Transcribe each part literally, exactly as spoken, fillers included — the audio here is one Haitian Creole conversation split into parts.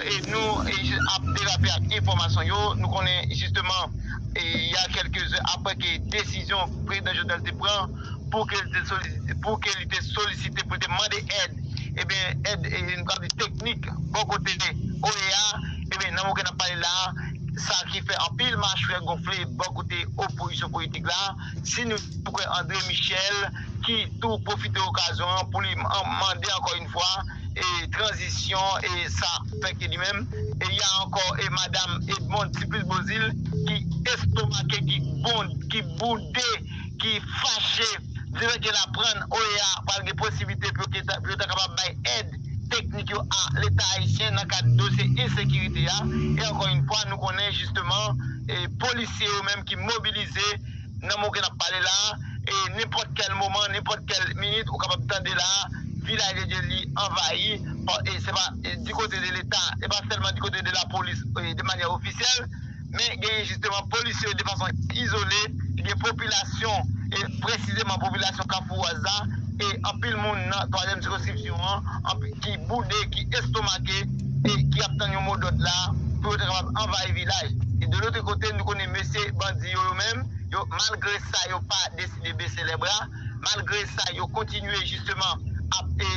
E nou e, ap derape ak enfòmasyon yo. Nou konnen jisteman, e, il y a quelques heures apre ke desizyon prezidan Jovenel te pran pou ke li te solisite, pou ke li te solisite, pou li te mande èd, ebyen, èd, e, nou ka di teknik, bò kote O E A, ebyen, nan moman n ap pale la, sa ki fè anpil machwè gonfle bò kote opozisyon politik la. Si nou kwè André Michel, ki tou pwofite okazyon an pou li an- mande ankò yon fwa e tranzisyon, e sa fè ke li menm, e y a ankò e madanm Edmonde Supplice Beauzile ki estomake, ki bon, ki boude, ki fache, dirèk ke l aprann O E A pral gen posiblite pou yo ta- pou yo ta kapab bay èd teknik yo a Leta ayisyen nan kad dosye ensekirite a. E ankò yon fwa, nou konnen jisteman, e polisye yo menm ki mobilize nan moman n ap pale la, e nenpòt kèl moman, nenpòt kèl minit, ou kapab tande la, Vilaj de Dye li anvayi, pa- e se pa, e di kote de Leta, e pa sèlman di kote de lapolis, e de manyè ofisyèl, men genyen jisteman polisye yo de fason izole, gen popilasyon, e presizeman popilasyon Kafou Waz la, e anpil moun nan twazyèm sikonskripsyon an, anpi- ki boude, ki estomake, e ki ap tann yon modòd la, pou yo te kapab anvayi vilaj. E de lotre kote, nou konnen mesye bandi yo, yo menm, yo, malgre sa, yo pa deside bese lè bra. Malgre sa, yo kontinye jisteman ap e,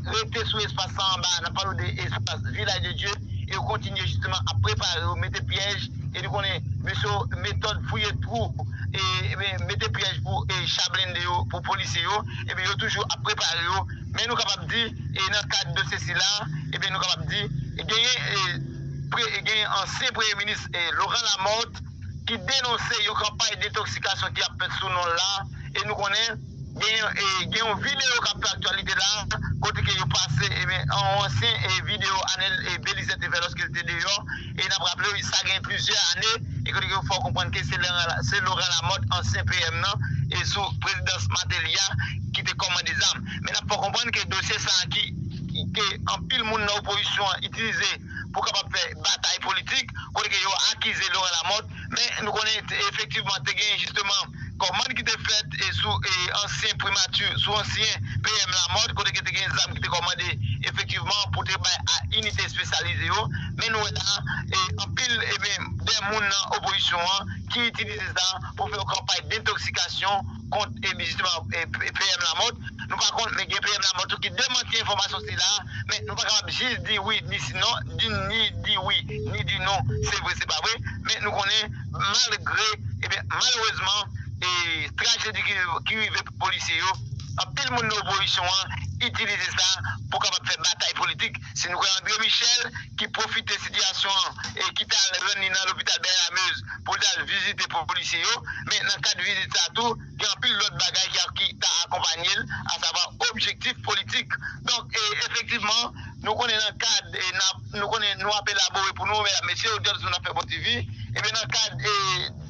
rete sou espas sa anba, n ap pale de espas Vilaj de Dye, e yo kontinye jisteman ap prepare yo, mete pyèj, e nou konnen mesye yo metòd fouye twou, e, ebyen, mete pyèj pou e, cha blende yo, pou polisye yo, ebyen, yo toujou ap prepare yo. Men nou kapab di, e nan kad dosye sila, ebyen, nou kapab di, e genyen, e, pre- e genyen ansyen premye minis, e Laurent Lamothe, ki denonse yon kanpay detoksikasyon ki ap fèt sou non l la, e nou konnen gen, e, gen yon videyo k ap fè aktyalite la, kote ke yo pase, ebyen, yon ansyen, e, videyo Anel, e, Belizaire te fè lòske l te deyò, e n ap raple w, sa gen plizyè ane, e kote ke yo fè w konprann ke se Laurent La- se Laurent Lamothe, ansyen P M nan, e sou prezidans Martelly a, ki te kòmande zam. Men n ap fè w konprann ke dosye sa a ki, ki, ke anpil moun nan opozisyon an itilize pou kapab fè batay politik, kote ke yo akize Laurent Lamothe, men nou konnen te- efektivman te gen jisteman kòmand ki te fèt e sou e ansyen primati, sou ansyen P M Lamothe, kote ke te gen zam ki te kòmande efektivman pou te bay a inite espesyalize yo. Men nou wè la, e anpil, ebyen, de moun nan opozisyon an ki itilize sa pou fè yon kanpay dentoksikasyon kont, e, jisteman, e, P M Lamothe. Nou pa konn, men gen P M Lamothe tou ki demanti enfòmasyon sila, men nou pa kapab jis di wi ni si non, di ni di wi ni di non, se vre, se pa vre. Men nou konnen, malgre, ebyen, malerezman, e trajedi ki, ki rive polisye yo, anpil moun nan opozisyon an itilize sa pou kapab fè batay politik. Si nou kwè André Michel, ki pwofite sitiyasyon an e ki t al rann li nan lopital Bèl Lamez pou l t al vizite polisye yo, men nan kad vizit sa tou, gen anpil lòt bagay ki, ki ta akonpanye l, asavwa objektif politik. Donk, e, efektivman, nou konnen nan kad, e, n ap- nou konnen nou ap elabore pou nou, medam, mesye, odyans nou nan Fè Bon T V, ebyen, nan kad, e,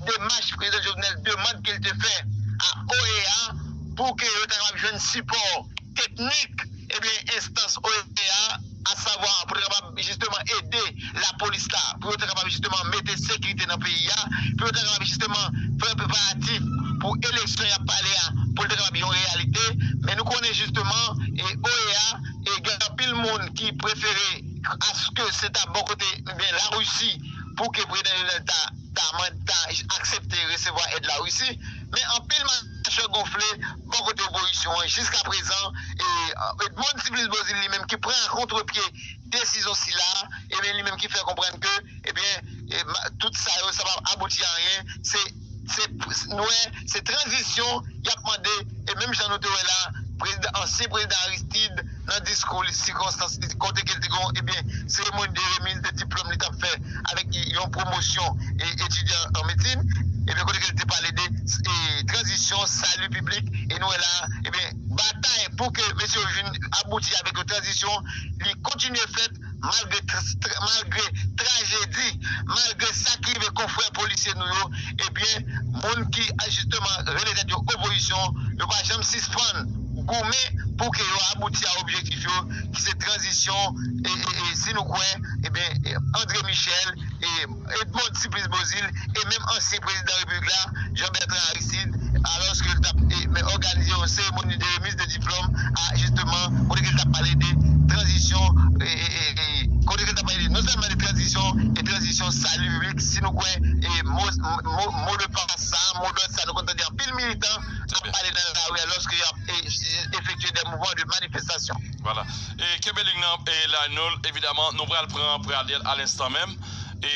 demach prezidan Jovenel, demann ke l te fè a O E A pou ke yo ta kapab jwenn sipò teknik, ebyen, enstans O E A, asavwa pou te kapab jisteman ede lapolis la, pou yo te kapab jisteman mete sekirite nan peyi a, pou yo te kapab jisteman fè preparatif pou eleksyon y ap pale a, pou l te kapab yon reyalite. Men nou konnen jisteman, e O E A, e gen anpil moun ki prefere aske se ta bò kote, ebyen, Larisi pou ke prezidan Jovenel ta ta, ta aksepte resevwa èd Larisi, men anpil machwè gonfle bò kote opozisyon an. Jiskaprezan, e, Edmonde Supplice Beauzile li menm ki pran a kontrepye desizyon sila, ebyen, li menm ki fè konprann ke, ebyen, e, ma- tout sa yo, sa p ap abouti a anyen. Se, se, nou wè, se tranzisyon y ap mande, e menm jan nou te wè la, prezidan, ansyen prezidan Aristide, nan diskou li, sikonstans li, kote ke l te gen, ebyen, seremoni de remiz de diplòm li t ap fè avèk yon pwomosyon, e, etidyan an medsin, ebyen, kote ke l te pale de, e, tranzisyon, sali piblik, e nou wè la, ebyen, batay pou ke mesye yo jwenn abouti avèk yon tranzisyon, li kontinye fèt malgre tr- tr- malgre trajedi, malgre sa ki rive konfrè polisye nou yo, ebyen, moun ki, a, jisteman, rele tèt yo opozisyon, yo pa janm sispann goumen pou ke yo abouti a objektif yo, ki se tranzisyon, e, e, e si nou kwè, ebyen, e, André Michel, e, Edmonde Supplice Beauzile, e menm ansyen prezidan repiblik la, Jean Bertrand Aristide, alòske l t ap, e, men òganize yon seremoni de remiz de diplòm a, jisteman, kote ke l t ap pale de tranzisyon, e, e, e, e, kote ke l t ap pale de non sali piblik, si nou kwè e mo, mo, mo de pas sa, mo d'òd sa, nou konn tande anpil militan ap pale nan lari a lòske y ap e, efektye de mouvman de manifestasyon. Vwala. E kenbe liy nan, e Lionel, evidaman, nou pral pran Pradel a lenstan menm. E